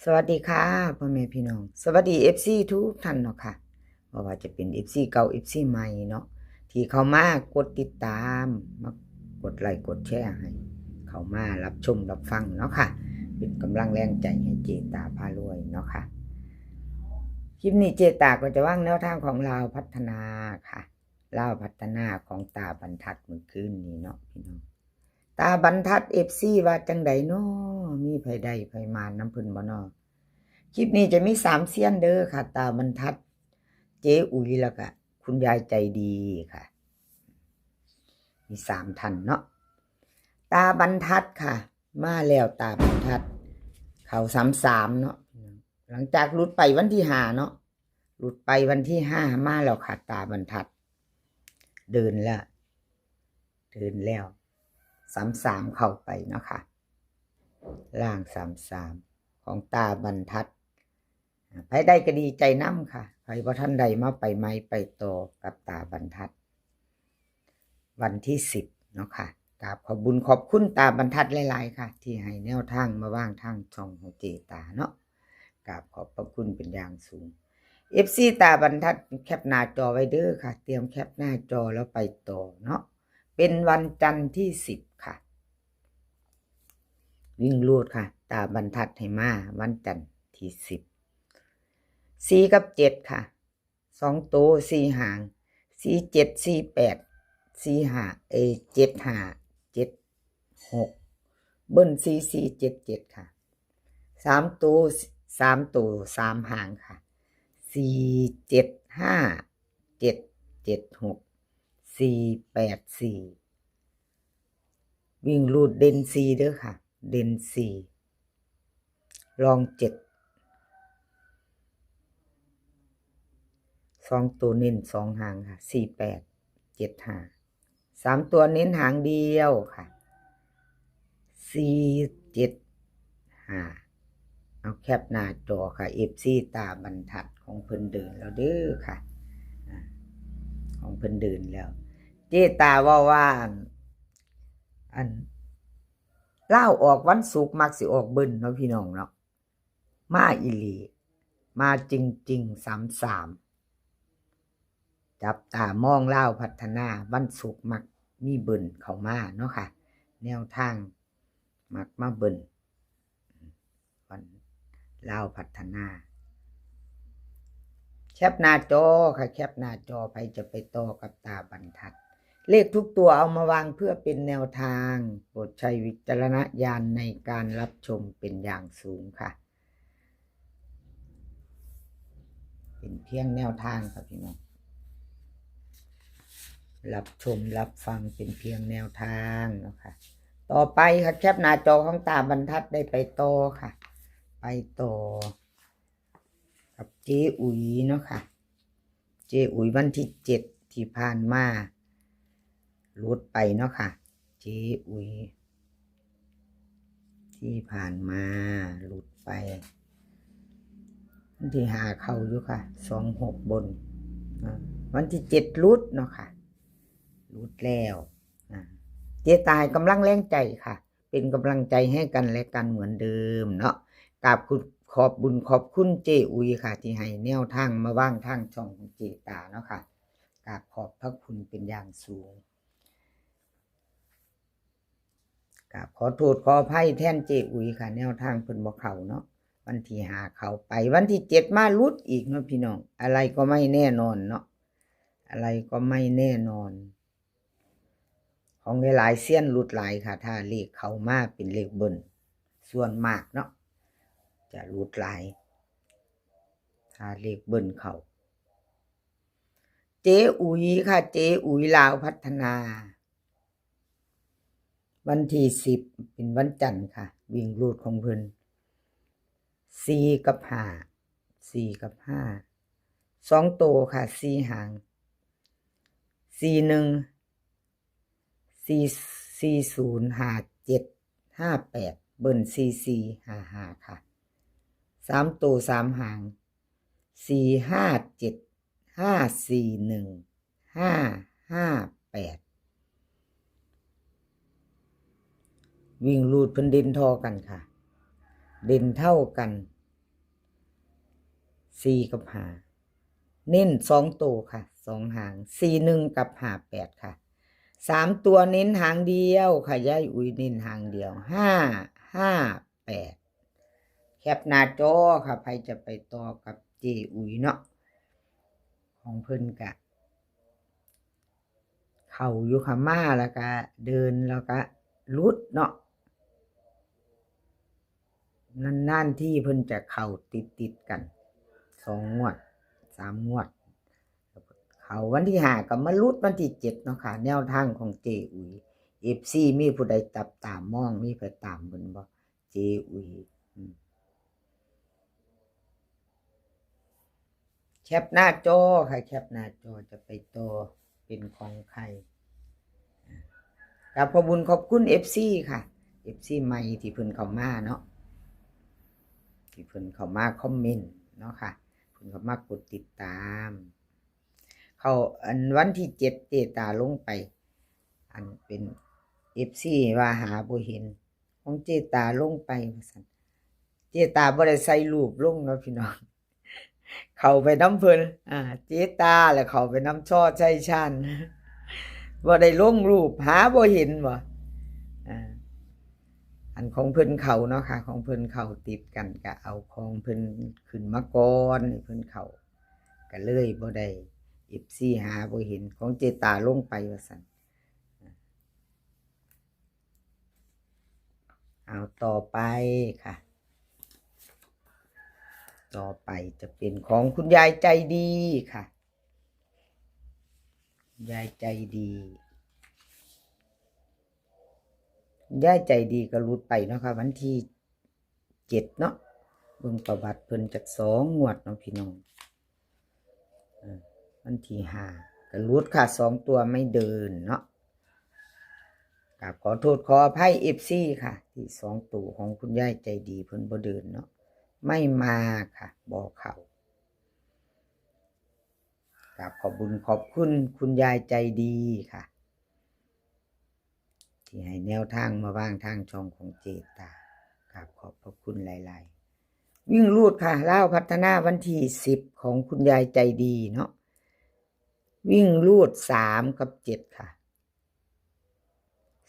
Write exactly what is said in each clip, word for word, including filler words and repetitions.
สวัสดีค่ะ พ่อแม่พี่น้อง สวัสดี เอฟซี ทุกท่านเนาะค่ะ บ่ว่าจะเป็น เอฟซี เก่า เอฟซี ใหม่เนาะ ที่เข้ามากดติดตาม มากดไลค์กดแชร์ให้ เข้ามารับชมรับฟังเนาะค่ะ เป็นกำลังแรงใจให้เจตาพารวยเนาะค่ะ คลิปนี้เจตาก็จะวางแนวทางของลาวพัฒนาค่ะ ลาวพัฒนาของตาบรรทัดมื้อคืนนี้เนาะพี่น้อง ตาบรรทัด เอฟซี ว่าจังใดน้อ มีไผได้ไผมานนำเพิ่นบ่น้อ คลิปนี้จะมีสามเซียนเด้อค่ะ ตาบรรทัด เจ๊อุ๋ย แล้วก็คุณยายใจดีค่ะ มีสามท่านเนาะ ตาบรรทัดค่ะ มาแล้วตาบรรทัด เข้าสามสามเนาะ หลังจากหลุดไปวันที่ห้าเนาะ หลุดไปวันที่ห้ามาแล้วค่ะ ตาบรรทัด เดินแล้ว เดินแล้ว สามสาม เข้าไปเนาะค่ะ ล่างสามสาม ของตาบรรทัด อ่า ไผได้ก็ดีใจนำค่ะ ไผบ่ทันได้มาไปใหม่ไปต่อกับตาบรรทัด วันที่สิบเนาะค่ะ กราบขอบบุญขอบคุณตาบรรทัดหลายๆค่ะ ที่ให้แนวทางมาวางทางช่องของเจตาเนาะ กราบขอบพระคุณเป็นอย่างสูง เอฟซี ตาบรรทัด แคปหน้าจอไว้เด้อค่ะ เตรียมแคปหน้าจอแล้วไปต่อเนาะ เป็นวันจันทร์ที่สิบค่ะ วิ่งรูดค่ะ ตาบรรทัดให้มาวันจันทร์ที่สิบ สี่กับเจ็ดค่ะ สองตัวสี่หาง สี่เจ็ด สี่แปด สี่ห้า เอย เจ็ดห้า เจ็ดหก เบิ้ล สี่สี่ เจ็ดเจ็ดค่ะ สามตัว สามตัว สามหางค่ะ สี่เจ็ดห้า เจ็ดเจ็ดหก สี่แปดสี่ วิ่งรูดเด่นสี่เด้อค่ะ เด่นสี่ รองเจ็ด สองตัวเน้นสองหางค่ะ สี่แปด เจ็ดห้า สามตัวเน้นหางเดียวค่ะ สี่เจ็ดห้า เอาแคปหน้าจอค่ะ เอฟซี ตาบรรทัดของเพิ่นเดินแล้วเด้อค่ะ อ่า ของเพิ่นเดินแล้ว เจตาเว้าว่า อัน อัน ลาวออกวันศุกร์มักสิออกเบิ้ลเนาะพี่น้องเนาะ มาอีหลี มาจริงๆ สามสาม จับตามองลาวพัฒนา วันศุกร์มักมีเบิ้ลเข้ามาเนาะค่ะ แนวทางมักมาเบิ้ล วันลาวพัฒนา แคปหน้าจอค่ะ แคปหน้าจอ ไผจะไปต่อกับตาบรรทัด เลขทุกตัวเอามาวางเพื่อเป็นแนวทาง โปรดใช้วิจารณญาณในการรับชมเป็นอย่างสูงค่ะ เป็นเพียงแนวทางค่ะพี่น้อง รับชมรับฟังเป็นเพียงแนวทางเนาะค่ะ ต่อไปค่ะ แคปหน้าจอของตาบรรทัด ได้ไปต่อค่ะ ไปต่อ กับเจ๊อุ๋ยเนาะค่ะ เจ๊อุ๋ยวันที่เจ็ดที่ผ่านมา หลุดไปเนาะค่ะ เจ๊อุ๋ย ที่ผ่านมาหลุดไป วันที่ห้าเข้าอยู่ค่ะ สองหก บน อ่า วันที่เจ็ดหลุดเนาะค่ะ หลุดแล้ว อ่า เจตาให้กำลังแรงใจค่ะ เป็นกำลังใจให้กันและกันเหมือนเดิมเนาะ กราบขอบบุญขอบคุณเจ๊อุ๋ยค่ะ ที่ให้แนวทางมาวางทางช่องของเจตาเนาะค่ะ กราบขอบพระคุณเป็นอย่างสูง กราบขอโทษขออภัยแทนเจ๊อุ๋ยค่ะ แนวทางเพิ่นบ่เข้าเนาะ วันที่ห้าเข้าไป วันที่เจ็ดมาหลุดอีกเนาะพี่น้อง อะไรก็ไม่แน่นอนเนาะ อะไรก็ไม่แน่นอน ของหลายๆเซียนหลุดหลายค่ะ ถ้าเลขเข้ามาเป็นเลขเบิ้ล ส่วนมากเนาะ จะหลุดหลาย ถ้าเลขเบิ้ลเข้า เจ๊อุ๋ยค่ะ เจ๊อุ๋ยลาวพัฒนา วันที่สิบเป็นวันจันทร์ค่ะ วิ่งรูดของเพิ่น สี่ กับ ห้า สี่ กับ ห้า สองตัวค่ะ สี่หาง สี่หนึ่ง สี่ สี่ศูนย์ ห้าเจ็ด ห้าแปด เบิ้ล สี่สี่ ห้าห้า ค่ะ สามตัว สามหาง สี่ห้าเจ็ด ห้าสี่หนึ่ง ห้าห้าแปด วิ่งรูดเพิ่นเด่นท่อกันค่ะ เด่นเท่ากัน สี่กับห้า เน้นสองตัวค่ะ สองหาง สี่หนึ่ง กับ ห้าแปด ค่ะ สามตัวเน้นหางเดียวค่ะ ยายอุ๋ยเน้นหางเดียว ห้าห้าแปด แคปหน้าจอค่ะ ใครจะไปต่อกับเจอุ๋ยเนาะ ของเพิ่นกะ เข้าอยู่ค่ะ มาแล้วกะเดินแล้วกะหลุดเนาะ นานๆที่เพิ่นจะเข้าติดๆกัน สองงวด สามงวด เข้าวันที่ห้าก็มาหลุดวันที่เจ็ดเนาะค่ะ แนวทางของเจอุ๋ย เอฟซี มีผู้ใดจับตามอง มีไปตามเพิ่นบ่ เจอุ๋ย อืม แคปหน้าจอค่ะ แคปหน้าจอ จะไปต่อเป็นของใคร กราบขอบบุญขอบคุณ เอฟซี ค่ะ เอฟซี ใหม่ที่เพิ่นเข้ามาเนาะ ที่เพิ่นเข้ามาคอมเมนต์เนาะค่ะ เพิ่นเข้ามากดติดตาม เขา อันวันที่เจ็ดเจตาลงไป อันเป็น เอฟซี ว่าหาบ่เห็น ของเจตาลงไปว่าซั่น เจตาบ่ได้ใส่รูปลงเนาะพี่น้อง เข้าไปนำเพิ่น อ่า เจตาแล้วเข้าไปนำช่อชัยชาญ บ่ได้ลงรูป หาบ่เห็นบ่ อ่า อันของเพิ่นเข้าเนาะค่ะ ของเพิ่นเข้าติดกัน ก็เอาของเพิ่นขึ้นมาก่อน ให้เพิ่นเข้า ก็เลยบ่ได้ เอฟซี หาบ่เห็น ของเจตาลงไปว่าซั่น เอาต่อไปค่ะ ต่อไปจะเป็นของคุณยายใจดีค่ะ ยายใจดี ยายใจดีก็หลุดไปเนาะค่ะ วันที่เจ็ดเนาะ เบิ่งประวัติเพิ่นจักสองงวดเนาะพี่น้อง เออ วันที่ห้าก็หลุดค่ะ สองตัวไม่เดินเนาะ กราบขอโทษขออภัย เอฟซี ค่ะ ที่สองตัวของคุณยายใจดีเพิ่นบ่เดินเนาะ ไม่มาค่ะ บ่เข้า กราบขอบบุญขอบคุณคุณยายใจดีค่ะ ที่ให้แนวทางมาวางทางช่องของเจตา กราบขอบพระคุณหลายๆ วิ่งรูดค่ะ ลาวพัฒนาวันที่สิบของคุณยายใจดีเนาะ วิ่งรูดสามกับเจ็ดค่ะ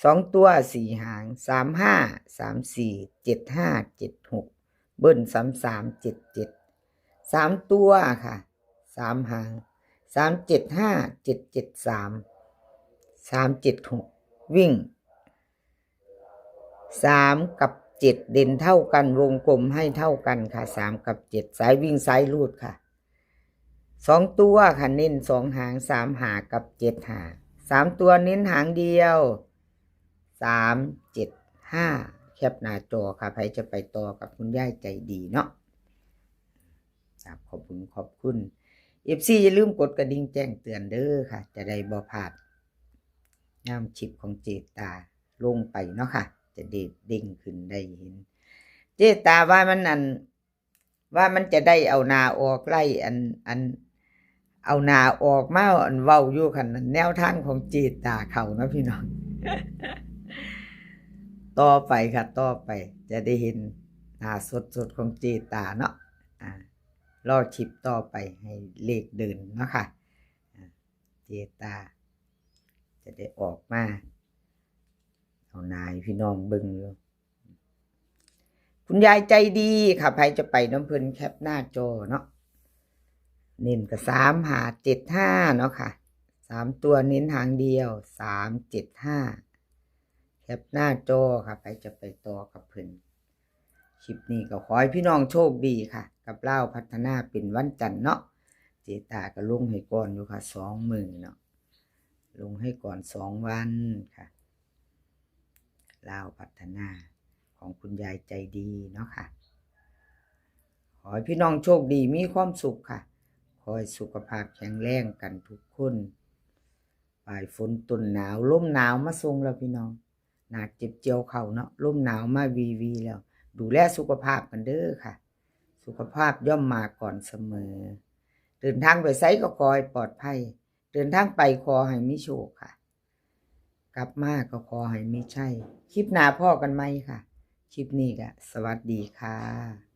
สองตัวสี่หาง สามห้า สามสี่ เจ็ดห้า เจ็ดหก เบิ้ล สามสาม เจ็ดเจ็ด สามตัวค่ะ สามหาง สามเจ็ดห้า เจ็ดเจ็ดสาม สามเจ็ดหก วิ่ง สามกับเจ็ด เด่นเท่ากัน วงกลมให้เท่ากันค่ะ สามกับเจ็ด สายวิ่งสายรูดค่ะ สองตัวค่ะ เน้นสองหาง สามห้า กับ เจ็ดห้า สามตัวเน้นหางเดียว สามเจ็ดห้า แคปหน้าจอค่ะ ใครจะไปต่อกับคุณยายใจดีเนาะ ครับ ขอบคุณ ขอบคุณ เอฟซี อย่าลืมกดกระดิ่งแจ้งเตือนเด้อค่ะ จะได้บ่พลาด ยามคลิปของเจตาลงไปเนาะค่ะ จะเด้งขึ้นได้เห็น เจตาว่ามันนั่น ว่ามันจะได้เอาหน้าออกไล่อัน อัน เอาหน้าออกมาอันเว้าอยู่คันนั้น แนวทางของเจตาเขาเนาะพี่น้อง ต่อไปค่ะ ต่อไปจะได้เห็นหน้าสดๆของเจตาเนาะ อ่า รอคลิปต่อไปให้เลขเดินเนาะค่ะ อ่า เจตา จะได้ออกมา เอาหน้าให้พี่น้องเบิ่งอยู่ คุณยายใจดีค่ะ ใครจะไปนำเพิ่นแคปหน้าจอเนาะ เน้นก็ สามห้าเจ็ดห้า เนาะค่ะ สามตัวเน้นหางเดียว สามเจ็ดห้า แคปหน้าจอค่ะ ใครจะไปต่อกับเพิ่น คลิปนี้ก็ขอให้พี่น้องโชคดีค่ะ กับลาวพัฒนาเป็นวันจันทร์เนาะ เจตาก็ลงให้ก่อนอยู่ค่ะ สองมื้อเนาะ ลงให้ก่อนสองวันค่ะ ลาวพัฒนาของคุณยายใจดีเนาะค่ะ ขอให้พี่น้องโชคดีมีความสุขค่ะ ขอให้สุขภาพแข็งแรงกันทุกคน ปลายฝนต้นหนาว ลมหนาวมาส่งแล้วพี่น้อง หน้าเก็บเกี่ยวข้าวเนาะ ลมหนาวมาวีวีแล้ว ดูแลสุขภาพกันเด้อค่ะ สุขภาพย่อมมาก่อนเสมอ เดินทางไปไสก็ขอให้ปลอดภัย เดินทางไปขอให้มีโชคค่ะ กลับมาก็ขอให้มีชัย คลิปหน้าพ้อกันใหม่ค่ะ คลิปนี้ก็สวัสดีค่ะ